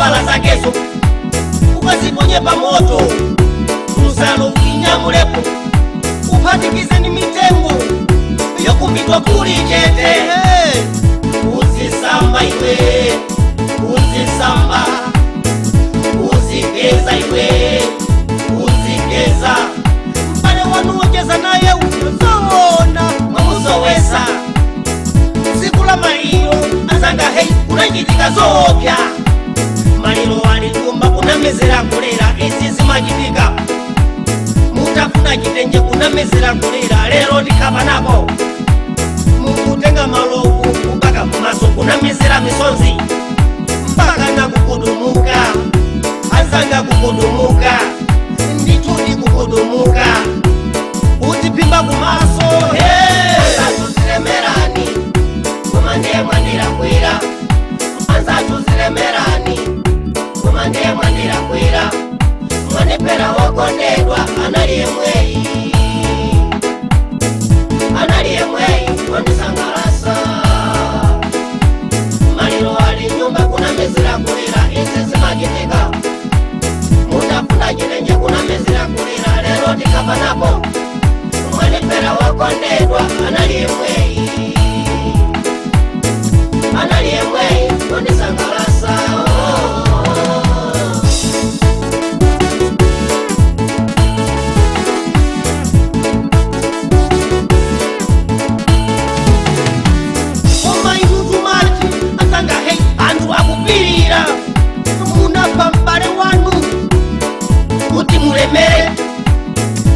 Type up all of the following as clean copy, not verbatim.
Zovala zakezo ukaziponye pa moto, lusalo inyamulepo, uphatikize ni mitengo yokumbidwa kuli chete. Uzisamba iwe, uzisamba, uzigeza iwe, uzigeza. Mpale wanu wocheza naye uzoona mwamuzowesa. Tsiku la maliro azanga hei kunachitika zoopsa. Maliro alitumba kunamezera kulera, izi zimachitika. Mutafuna chitenje kunamezera kulera, lero tikhapa napo. Mukutenga malovu kupaka kumaso kunamezera misonzi, mpaka nakukudumuka azanga kukudumuka, ndithu ndikukudumuka, utiphimba kumaso. Anzathu zilemerani, koma ndiye mwandilakwira. Anzathu zilemerani, koma ndiye mwandilakwira. Mwanipera wokondedwa anali yemweyi, anali yemweyi wandisangalasa. Maliro ali nyumba kunamezera kulira, izi zimachitika. Mutafuna chilenje kunamezera kulira, lero tikhapa napo. Mwanipera wokondedwa anali yemweyi, anali yemweyi wandisangalasa. Koma inu tumati azanga hei anthu akupirira, munapha m'bale wanu kuti mulemere.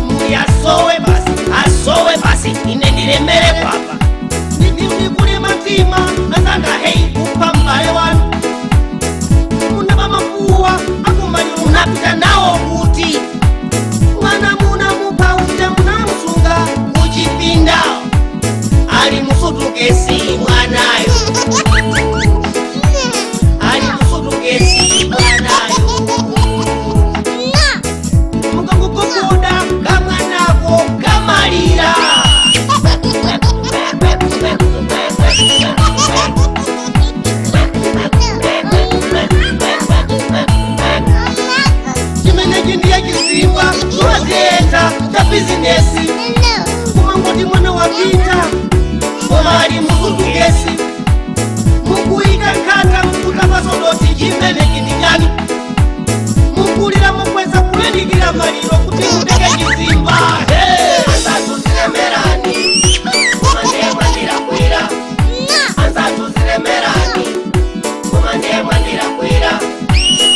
Muli asowe basi, asowe basi, ine ndilemere papa. Ndikulima mtima azanga hei kupha m'bale wanu. Munaba mafuwa akumaliro munapita nawo kuti mwana munamupha uja munamsunga kuchipinda, ali musutukesi mwanayo, ali musutukesi mwanayo. Mukangugogoda kamwanako kamalira. Chimenechi ndiye chisimba chotentha cha bizinesi, kumangoti mwana wapita koma ali musutukesi. Mukuyika nkhata mukutapasodoti, chimenechi ndi chani? Mukulira mukweza kulandikira maliro kuti mutenge chisimba. Anzathu zilemerani, koma ndiye mwandilakwira. Anzathu zilemerani, koma ndiye mwandilakwira.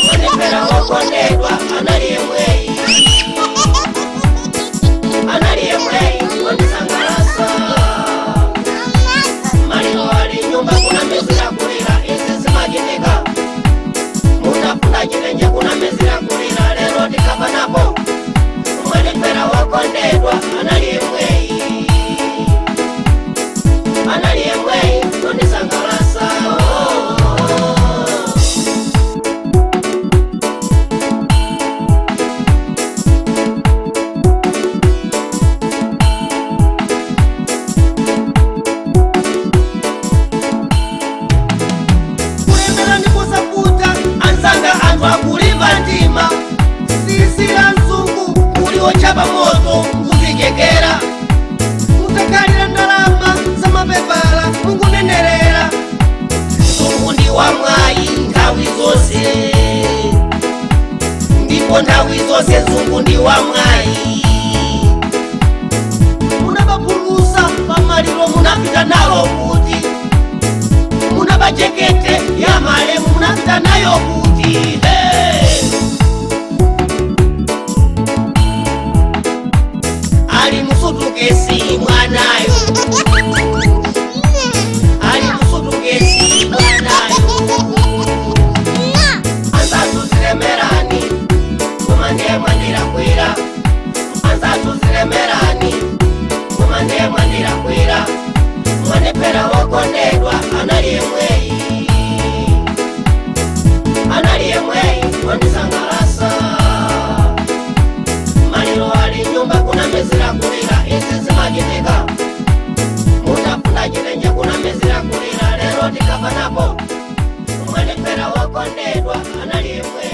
Mwanipera wokondedwa anali yemweyi, anali yemweyi wandisangalasa. Maliro ali nyumba kunamezera kulira, izi zimachitika. Mutafuna chilenje kunamezera kulira, lero tikhapa napo. Mwanipera wokondedwa anali yemweyi, anali yemweyi wandisangalasa. Kulemera ndikosakuta anzanga, anthu akulimba mtima. Sisi la mzungu muliochapa moto muzichekera, mutakhalira ndalama za mapepala mukunenerera. Mzungu ndi wa mwayi nthawi zonse, ndipo nthawi zonse mzungu ndi wa mwayi. Munapapulusa pamaliro munapita nalo kuti, munaba jekete ya malemu munapita nayo kuti. Hey! Ali musutukesi mwanayo, ali musutukesi mwanayo. Anzathu zilemerani, koma ndiye mwandilakwira. Anzathu zilemerani, koma ndiye mwandilakwira. Mwanipera wokondedwa anali yemweyi, anali yemweyi wandisangalasa. Maliro ali nyumba kunamezera kulira, izi zimachitika. Mutafuna chilenje kunamezera kulira, lero tikhapa napo. Mwanipera wokondedwa. Wokondedwa anali yemweyo.